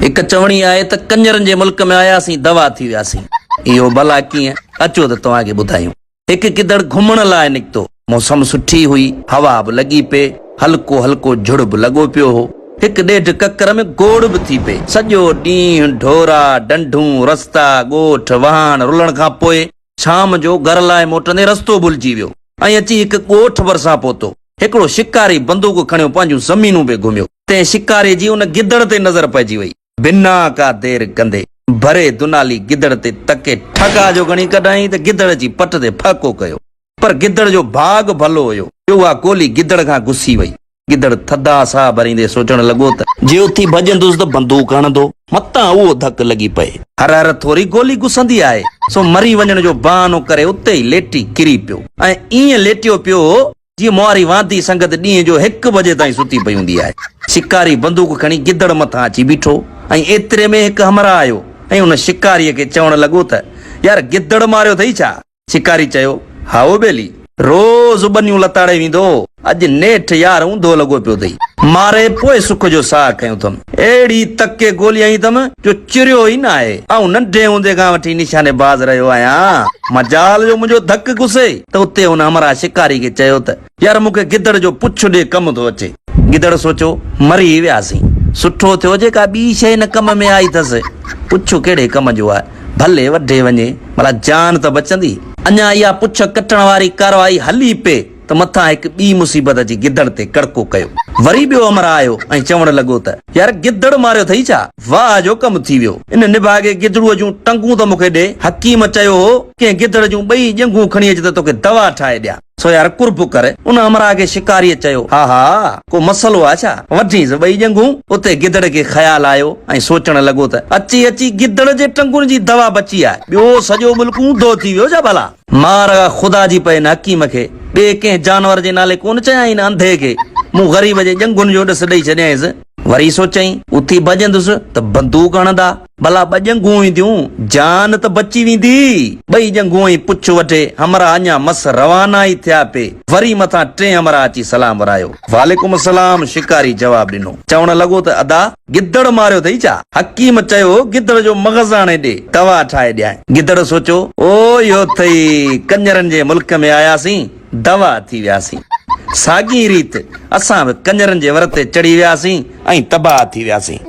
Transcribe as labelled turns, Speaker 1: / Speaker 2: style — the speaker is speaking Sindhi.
Speaker 1: هڪ چوڻي آهي ته ڪڃرن جي ملڪ ۾ آياسين دوا ٿي وياسين. اهو ڀلا ڪيئن؟ اچو ته توهان کي ٻڌايون. هڪ گدڙ گهمڻ لاء نڪتو. موسم سٺي هئي، هوا به لڳي پئي، هلڪو هلڪو جهڙ به لڳو پيو هو. هڪ ڏيڍ ڪڪر ۾ گوڙ به ٿي پئي. سڄو ڏينهن ڍورا، ڍنڍون، رستا، ڳوٺ، وهاڻ رلڻ کان پوء شام جو گهر لاء موٽندي رستو ڀلجي ويو ۽ اچي هڪ ڳوٺ ڀرسان پهتو. هڪڙو شڪاري بندوق کڻيو پنهنجون زمينون پئي گهميو. تنهن شڪاري جي ان گدڙ تي نظر پئجي وئي. بنا ڪا دير ڪندي ڀري دنالي گدڙ تي تڪي ٺڪا جو گهڻي ڪڍائين ته گدڙ اچي پٽ تي ڦهڪو ڪيو. پر گدڙ جو ڀاڳ ڀلو هيو جو اها گولي گدڙ کان گسي وئي. گدڙ ٿڌا ساهه ڀريندي سوچڻ لڳو ته. جي اٿي ڀڄندس ته بندوق هڻندو، متان اهو ڌڪ لڳي پئي. هر هر ٿوري گولي گسندي آهي، سو مري وڃڻ جو بهانو ڪري اتي ئي ليٽي ڪري پيو ۽ ائين ليٽيو پيو هو، جيئن مواري واندي سنگت ڏينهن جو هڪ بجي تائين ستي پئي هوندي آهي. شڪاري بندوق کڻي گدڙ مٿان اچي بيٺو ۽ ايتري ۾ هڪ همراهه آيو ۽ ان شڪاريء کي چوڻ لڳو ته، يار گدڙ ماريو اٿئي ڇا؟ شڪاري چيو، هائو ٻيلي، روز ٻنيون لتاڙي ويندو هو، اڄ نيٺ يار اونڌو لڳو پيو اٿئي. ماري پوء سک جو ساهه کنيو اٿم. اهڙي تڪي گولي هنئي اٿم جو چريو ئي ناهي. آئون ننڍي هوندي کان وٺي نشاني باز رهيو آهيان. مجال جو منهنجو ڌڪ گسي ته اتي هن همراهه شڪاري کي چيو ته، يار مون کي گدڙ جو پڇ ڏي ڪم ٿو اچي. گدڙ سوچيو، مري ئي وياسين. سٺو ٿيو جي ڪا ٻي شيء نه ڪم ۾ آئي ٿس. پڇ ڪهڙي ڪم جو آهي. ڀلي وڍي وڃي، ڀلا جان ته بچندي. اڃا اها پڇ ڪٽڻ واري ڪارروائي هلي پئي ته مٿان هڪ ٻي مصيبت اچي گدڙ تي ڪڙڪو ڪيو. وري ٻيو همراهه آيو ۽ چوڻ لڳو ته، يار گدڙ ماريو اٿئي ڇا؟ واهه جو ڪم ٿي ويو. ان نڀاڳي گدڙوء جون ٽنگون ته مون کي ڏي. حڪيم چيو هو، ڪنهن گدڙ جون ٻئي ڄنگهون کڻي اچ ته توکي دوا ٺاهي ڏيان. سو يار قرب ڪر. ان همراهه کي شڪاريء چيو، ها ها، ڪو مسئلو آ ڇا؟ وڍينس ٻئي ڄنگهون. اتي گدڙ کي خيال آيو ۽ سوچڻ لڳو ته، اچي اچي گدڙ جي ٽنگن جي دوا بچي آهي، ٻيو سڄو ملڪ اونڌو ٿي ويو ڇا ڀلا؟ مار اها خدا جي پئي ان حڪيم کي، ٻئي ڪنهن جانور جي نالي ڪونه چيائين ان انڌي کي، مون غريب جي ڄنگهن جو ڏس ڏئي ڇڏيائينس. وري سوچيائين، اٿي ڀڄندس ته بندوق هڻندا. ڀلا ٻه ڄنگهون اينديون، جان ته بچي ويندي. ٻئي ڄنگهون ۽ پڇ وڍي، همراهه اڃا مس روانا ئي ٿيا پئي، وري مٿان ٽئين همراهه اچي سلام ورايو. وعليڪم السلام شڪاري جواب ڏنو. چوڻ لڳو ته ادا، گدڙ ماريو اٿئي ڇا؟ حڪيم چيو، گدڙ جو مغز آڻي ڏي، دوا ٺاهي ڏيانء. گدڙ سوچيو، او اهو اٿئي، ڪڃرن جي ملڪ ۾ آياسين، دوا ٿي وياسين. ساڳي ريت اسان به ڪڃرن جي ور تي چڙهي وياسين ۽ تباهه ٿي وياسين.